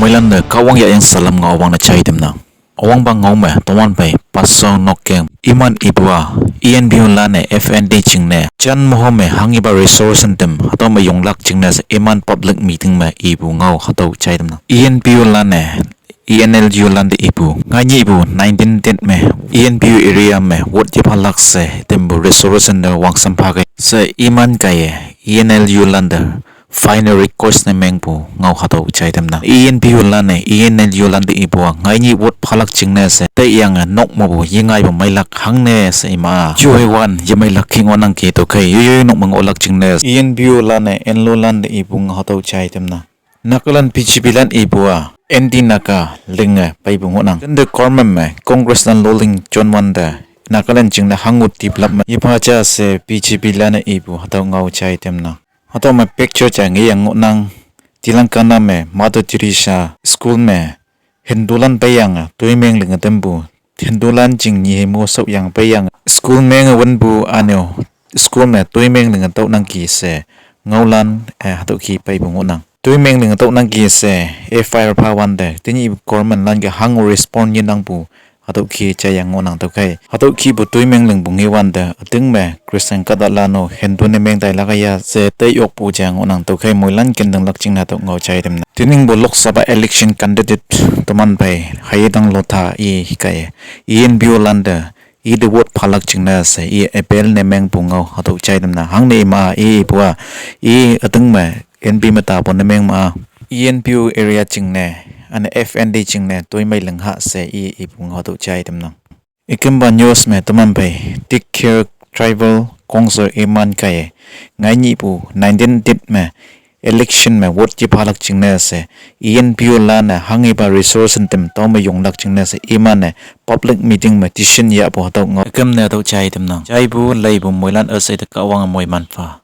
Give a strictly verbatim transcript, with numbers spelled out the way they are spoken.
Moilan ne Kahwang yahyang salam ngao awang ne chai tamnang. Awang bang ngao me toman pai paso nok keng iman ipu-a E N P O lan-e F N D chingne chan moho me hanghipa resource tem hatüo me yonglak jingne she iman public meeting me ipu ngao hatüo chai tamnang. E N P O lan-e E N L U lan te ipu ngai nyipu nineteen date me E N P O area me vote yephalak she tempu resource te wangsam pha kei she iman kaiye E N L U lan te final request ne mengpu ngao hatüo chai tamnang. E N P O lan-e E N L U lan te ipu-a ngai nyi vote phalak jingne she taiyange nok mepu yengaipu meilak hangne she ima. Juheiwan yemeilak ki ngohnangki tüokhei yoiyoi nok me ngohlak jingne E N P O lan-e N L U lan te ipu ngao hatüo chai tamnang. Nagaland B J P lan ipu-a anti Naga linge peipu ngohnang. Tente government me Congress lan loling jonwante Nagaland jingne hango develop me yepha ja she B J P lan-e ipu hatüo ngao jai tamnang. Hatüo me picture ja ngeyang ngohnang. Telangana me Mother Teresa school me Hindulan peiyange toimeng linge tampu, Hindulan jing nyi hei mo shaoyange peiyange school menge wünpu üneo school me toimeng linge tüonangki she ngaolan-e hatüo ki peipu ngohnang. Toimeng linge tüonangki she F I R phawante tenyih government lan ke hango respond yenangpu hatüo ki jaiyang ngohnang tüokhei. Hatüo kipu toimeng lingpu ngewante üting me Christian kahtalan-o Hindu ne meng tailak ya she tei yokpu jang ngohnang tüokhei moilan kendenglak jingne hatüo ngao jai tamnang. Teningpu Lok Sabha election candidate toman phei Hayedang Lotha i kaiye E N P O lan te ite vote phalak jingne she i appeal ne mengpu ngao hatüo jai tamnang. Hangne ima ipu-a i üting me N P me tapu ne meng ma E N P O area jingne üne F N D jingne toimei ling ha she i ipu ngao hatüo jai tamnang. Ikempa news me toman phei Tikir Tribal Council iman kaiye ngai nyipu nineteen date me election me vote yephalak jingne she E N P O lan-e hanghipa resource tem tüo me yonglak jingne she iman-e public meeting me decision yahpu hatüo ngao. Ikemne hatüo jai tamnang. Jaipu leipu moilan üshei te Kahwange moiman pha.